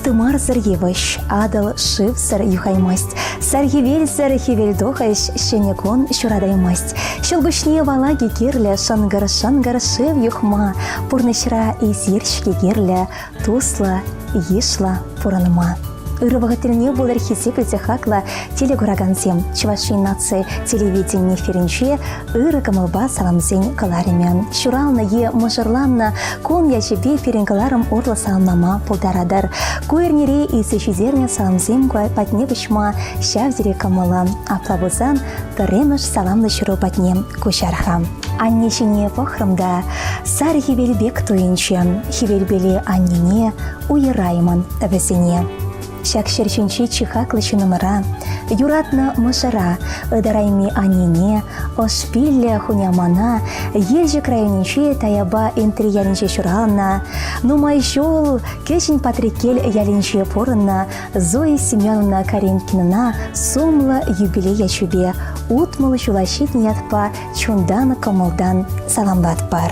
тымарсӑр йывӑҫ, Атӑл шывсӑр юхаймасть, сар хӗвелсӗр хӗвел тухӑҫ ҫӗнӗ кун ҫуратаймасть. Ҫӑлкуҫне валакӗ кирлӗ, шӑнкӑр-шӑнкӑр шыв юхма, пурнӑҫра эсир-ҫке кирлӗ, туслӑ, йышлӑ пурӑнма. Ырӑ вӑхӑт тӗлне пулӑр хисеплӗ те хаклӑ телекуракансем. Чӑваш Ен наци телевидени эфирӗнче ырӑ кӑмӑлпа саламсен кӑларӑмӗ. Ҫуралнӑ е мӑшӑрланнӑ кун ячӗпе пирӗн кӑларӑм урлӑ саламлама пултаратӑр. Ку эрнере илсе ҫитернӗ саламсем патне куҫма ҫав тери кӑмӑллӑ. Апла пулсан пӗрремӗш саламлӑ ҫыру патне куҫар-ха. Анне ҫине пӑхрӑм та сар хӗвел пек туйӑнчӗ. Хӗвелпеле аннене уйӑраймӑн вӗсене. Ҫак ҫӗр ҫинчи чи хаклӑ ҫыннӑмӑра, юратнӑ мӑшӑра, ытарайми аннене, ӑш пиллӗ хунямана Елчӗк районӗнчи Таяпа Энтри ялӗнче ҫуралнӑ, нумай ҫул Кӗҫӗн Патреккел ялӗнче пурӑннӑ Зоя Семеновна Каринкинӑна сумлӑ юбилей ячӗпе 60 ҫула ҫитнӗ ятпа чунтан-кӑмӑлтан саламлатпӑр.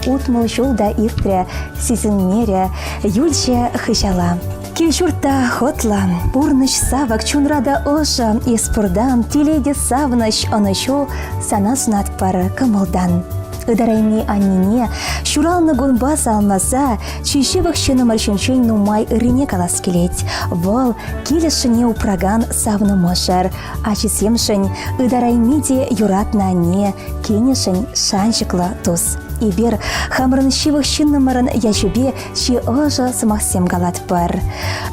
60 ҫул та иртрӗ, сисӗнмерӗ, юлчӗ хыҫала. Кил-ҫурт та хӑтлӑ, пурнӑҫ савӑк, чунра та ӑшӑ, эс пуртан, телей те савӑнӑҫ, ӑнӑҫу сана сунатпӑр кӑмӑлтан. Ытарайми аннене ҫуралнӑ кунпа саламласа чи ҫывӑх ҫыннӑмӑр ҫинчен нумай ыррине калас килет. Вӑл килӗшне упракан савнӑ мӑшӑр, ачисемшӗн ытарайми те юратнӑ анне, кинӗшӗн шанчӑклӑ тус. Эпир хамӑрӑн ҫывӑх ҫыннӑмӑрӑн ячӗпе чи ӑшӑ сӑмахсем калатпӑр.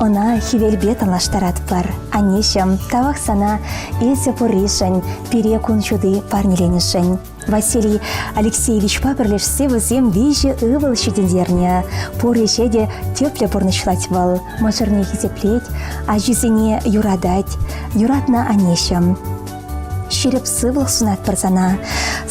Ӑна хӗвелпе танлаштаратпӑр. Аннеҫӗм, тавах сана эсӗ пурришӗн, пире кун ҫути парнеленӗшӗн. Василий Алексеевичпа пӗрлешсе вӗсем виҫӗ ывӑл ҫитӗнтернӗ. Пур ӗҫе те тӗплӗ пурнӑҫлать вӑл. Мӑшӑрне хисеплет, ачисене юратать. Юратнӑ аннеҫӗм. Ҫирӗп сывлӑх сунатпӑр сана.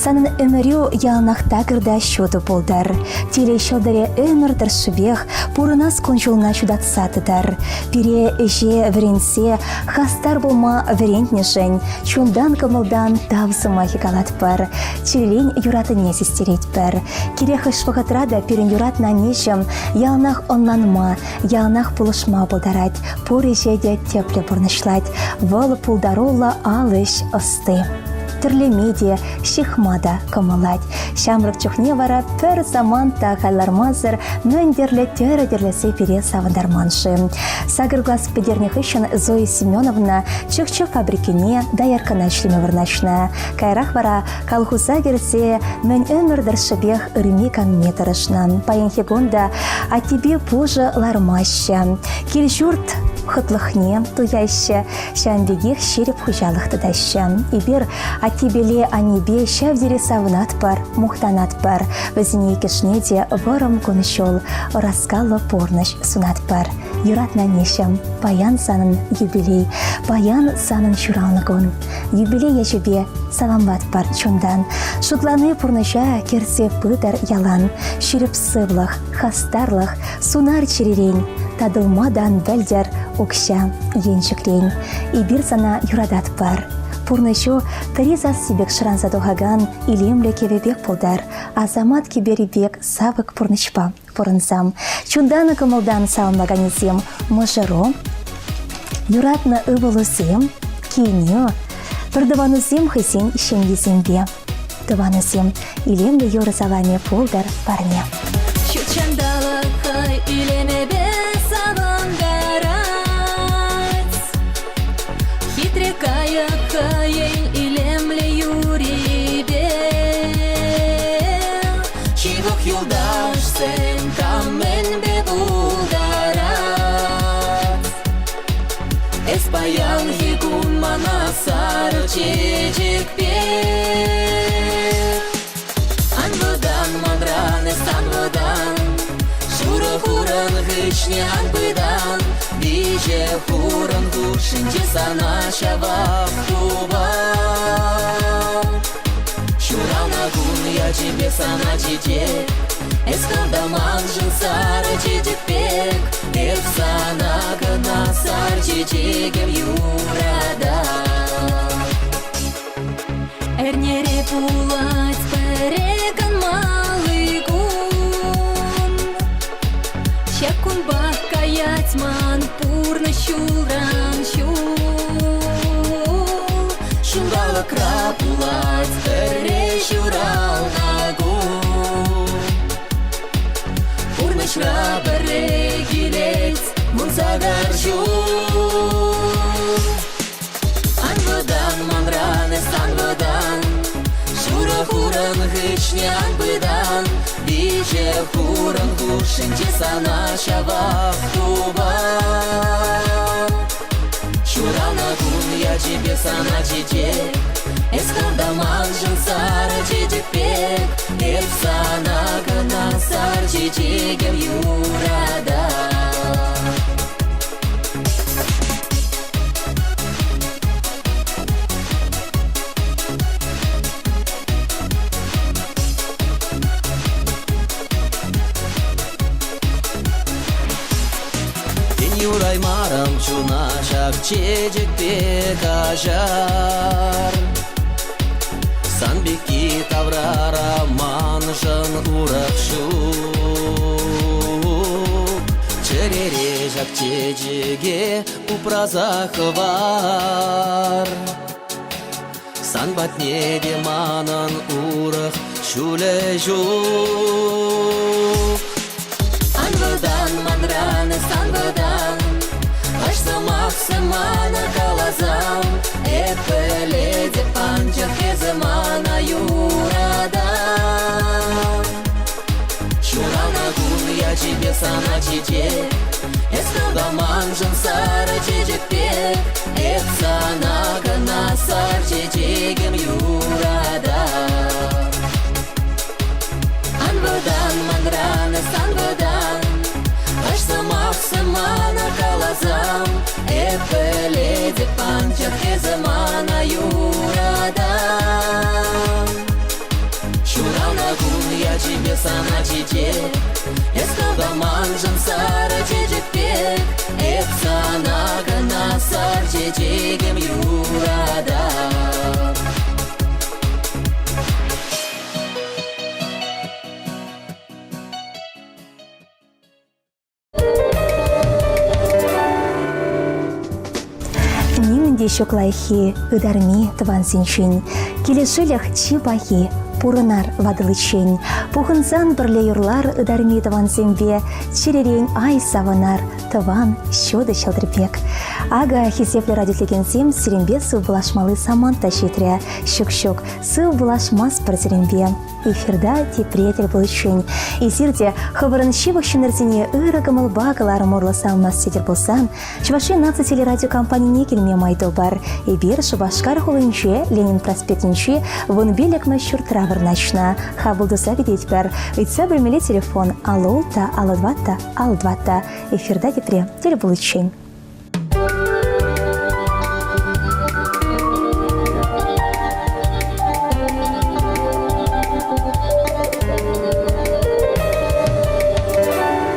Санӑн ӗмӗрӳ яланах такӑр та ҫутӑ пултӑр. Телей ҫӑлтӑрӗ ӗмӗр тӑршшӗпех пурӑнас кун-ҫулна ҫутатса тӑтӑр. Пире ӗҫе вӗрентсе хастар пулма вӗрентнӗшӗн чунтан-кӑмӑлтан тав сӑмахӗ калатпӑр, чӗререн юратнине систеретпӗр. Кирек хӑш вӑхӑтра та пирӗн юратнӑ аннеҫӗм яланах ӑнланма, яланах пулӑшма пултарать, пур ӗҫе те тӗплӗ пурнӑҫлать. Вӑл пултаруллӑ ал ӗҫ ӑсти. Тӗрлеме те, ҫыхма та кӑмӑллать. Ҫамрӑк чухне вара пӗр самант та хайлармасӑр мӗн тӗрлӗ тӗрӗ тӗрлесе пире савӑнтарман-ши? Сакӑр класс пӗтернӗ хыҫҫӑн Зоя Семеновна чӑх-чӗп фабрикине дояркӑна ӗҫлеме вырнаҫнӑ. Каярах вара колхоза кӗрсе мӗн ӗмӗр тӑршшӗпех ырми-канми тӑрӑшнӑ. Паянхи кун та аттепе пушӑ лармаҫҫӗ. Кил-ҫурт хӑтлӑхне туяҫҫӗ, ҫавӑн пекех ҫирӗп хуҫалӑх тытаҫҫӗ. Эпир аттепеле аннепе ҫав тери савӑнатпӑр, мухтанатпӑр. Вӗсене иккӗшне те вӑрӑм кун-ҫул, ӑраскаллӑ пурнӑҫ сунатпӑр. Юратнӑ аннеҫӗм, паян санӑн юбилей, паян санӑн ҫуралнӑ кун. Юбилей ячӗпе саламлатпӑр чунтан. Шутлани пурнӑҫа кӗрсе пытӑр ялан. Ҫирӗп сывлӑх, хастарлӑх, сунар чӗререн, татӑлма та ан пӗлтӗр укҫа енчӗкрен. Эпир сана юрататпӑр. Пурнӑҫу тӑри сасси пек шӑранса тухакан илемлӗ кӗвӗ пек пултӑр, асамат кӗпери пек савӑк пурнӑҫпа пурӑнсам. Чунтан кӑмӑлтан саламлаканӗсем мӑшӑру, юратнӑ ывӑлусем, кинӳ, пӗртӑванусем хӑйсен ҫемйисемпе. Тӑванӗсем, илемлӗ юрӑ саламӗ пултӑр парне. Ҫут ҫанталӑк хӑй илемӗпе савӑнтарать. Хитре кайӑк хӑйӗн илемлӗ юррипе. Ҫывӑх юлташсем кам мӗнпе пултарать. Эс паянхи кун мана сарӑ чечек пек. Ан вӑтан манран, эс ан вӑтан, Шурӑ хурӑн хыҫне ан пытан, Виҫӗ хурӑн хушшинче сана ҫавах тупан. Ҫуралнӑ кун ячӗпе сана чечек, Эс хӑв та маншӑн сарӑ чечек пек, Эп сана кӑна сар чечекӗм юратап. Эрнере пулать пӗрре канмалли кун. Ҫак кунпах каять ман. Ман пурнӑҫ ҫулран ҫул. Ҫулталӑкра пулать пӗрре ҫуралнӑ кун. Пурнӑҫра пӗрре килет 18 ҫул. Ан вӑтан манран, эс ан вӑтан, Шурӑ хурӑн хыҫне ан пытан, Виҫӗ хурӑн хушшинче сана ҫавах тупан. Ҫуралнӑ кун ячӗпе сана чечек, Эс хам та маншӑн сарӑ чечек пек, Эп сана кӑна сар чечекӗм юратап. Тен юраймарӑм чуна ҫак чечекпе каҫар. Сан пекки таврара маншӑн урӑх ҫук. Чӗрере ҫак чечеке упраса хӑвар. Сан патне те манӑн урӑх ҫулӗ ҫук. Ан вӑтан манран, эс ан вӑтан, Хӑш сӑмахсем мана каласан, Эп пӗлетӗп, анчах эсӗ мана юратан. Ҫуралнӑ кун ячӗпе сана чечек, Эс хӑв маншӑн сарӑ чечек пек, Эп сана кӑна сар чечекӗм юратап. Ан вӑтан манран, эс ан вӑтан, Хӑш сӑмахсем мана каласан, Эп пӗлетӗп, анчах эсӗ мана юратан. Ҫуралнӑ кун ячӗпе сана чечек, Эс хӑв маншӑн сарӑ чечек пек, Эп сана кӑна сар чечекӗм юратап. Нимӗн те ҫук лайӑххи, ытарми тӑвансенчен. Килӗшӳлӗх чи пахи, пурӑнар ватӑличчен. Пухӑнсан пӗрле юрлар ытарми тӑвансемпе, чӗререн ай савӑнар тӑван ҫутӑ ҫӑлтӑр пек. Акӑ, хисеплӗ радиотлекенсем сирӗнпе сывпуллашмалли самант та ҫитрӗ. Ҫук-ҫук, сывпуллашмастпӑр сирӗнпе. Эфирта тепре тӗл пуличчен. Эсир те хӑвӑрӑн ҫывӑх ҫыннӑрсене ырӑ кӑмӑлпа кӑларӑм урлӑ савӑнас тетӗр пулсан, Чӑваш Ен наци телерадиокомпанине килме май тупӑр. Эпир Шупашкар хулинче Ленин проспектӗнчи 15-мӗш ҫуртра вырнаҫнӑ. Хапӑл туса кӗтетпӗр. Ыйтса пӗлмелли телефон 56 54 54. Эфирта тепре тӗл пуличчен.